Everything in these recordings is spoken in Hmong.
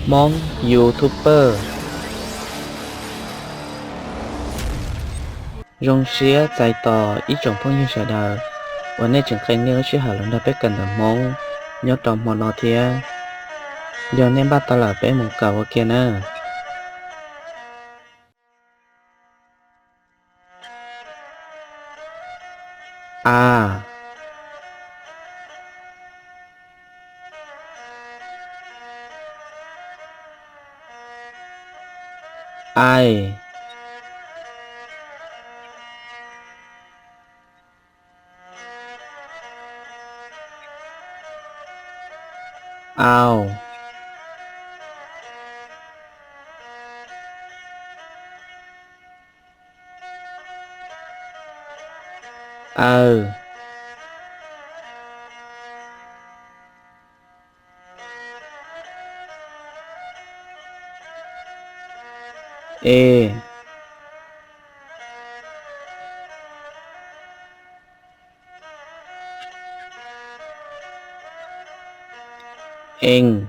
Hmoob YouTuber. Zoo siab txais tos ib tsoom phooj ywg sawv daws uas nej tseem qhia nej lub sij hawm los nrog peb kawm ntawv Hmoob nyob rau hmo no thiab. Yog nej npaj tau lawm peb mus kawm ua ke na. A. Ai. Au. Aw. E. Eej.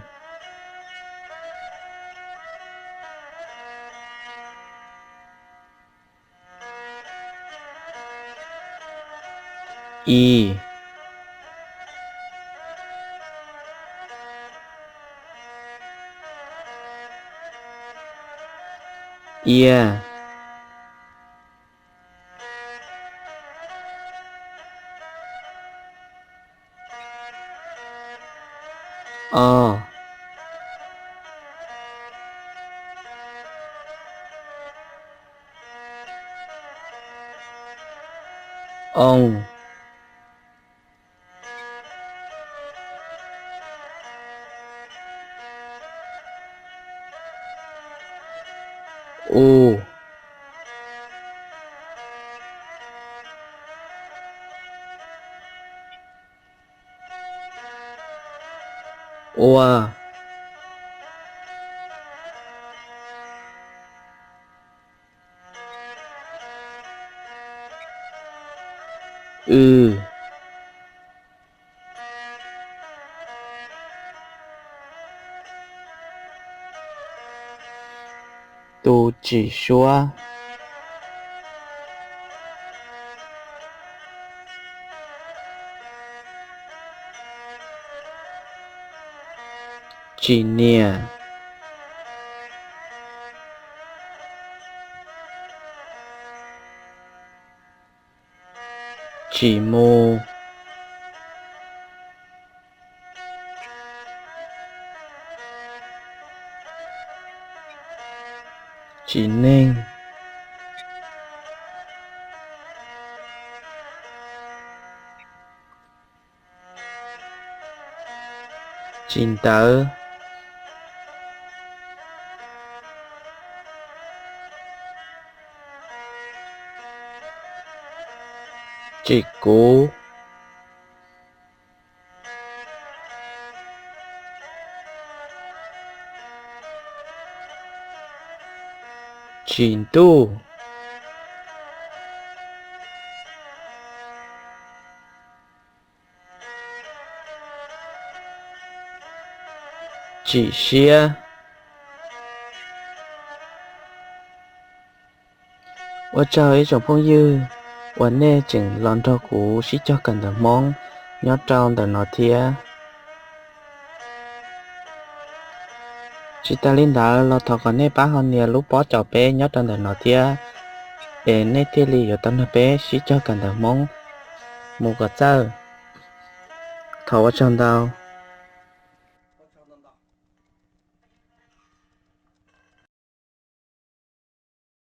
I. Ia. O. Oo. U. Ua. W. Tus tsim suab. Tsim niam. Tsim mus. Tsim neeg. Tsim ntawv. Tsim kuv. Tsim ntuj. Tsim siab. Ua tsaug ib tsoom phooj ywg uas nej tseem los nrog kuv sib cog kawm ntawv Hmoob nyob rau ntawm no thiab. Tsis tas li ntawd los thov kom nej pab ho nias lub pob caum peb nyob rau ntawm no thiab, es nej thiaj li yuav tau nrog peb sib cog kawm ntawv Hmoob mus kom txawj. Thov ua tsaug ntau.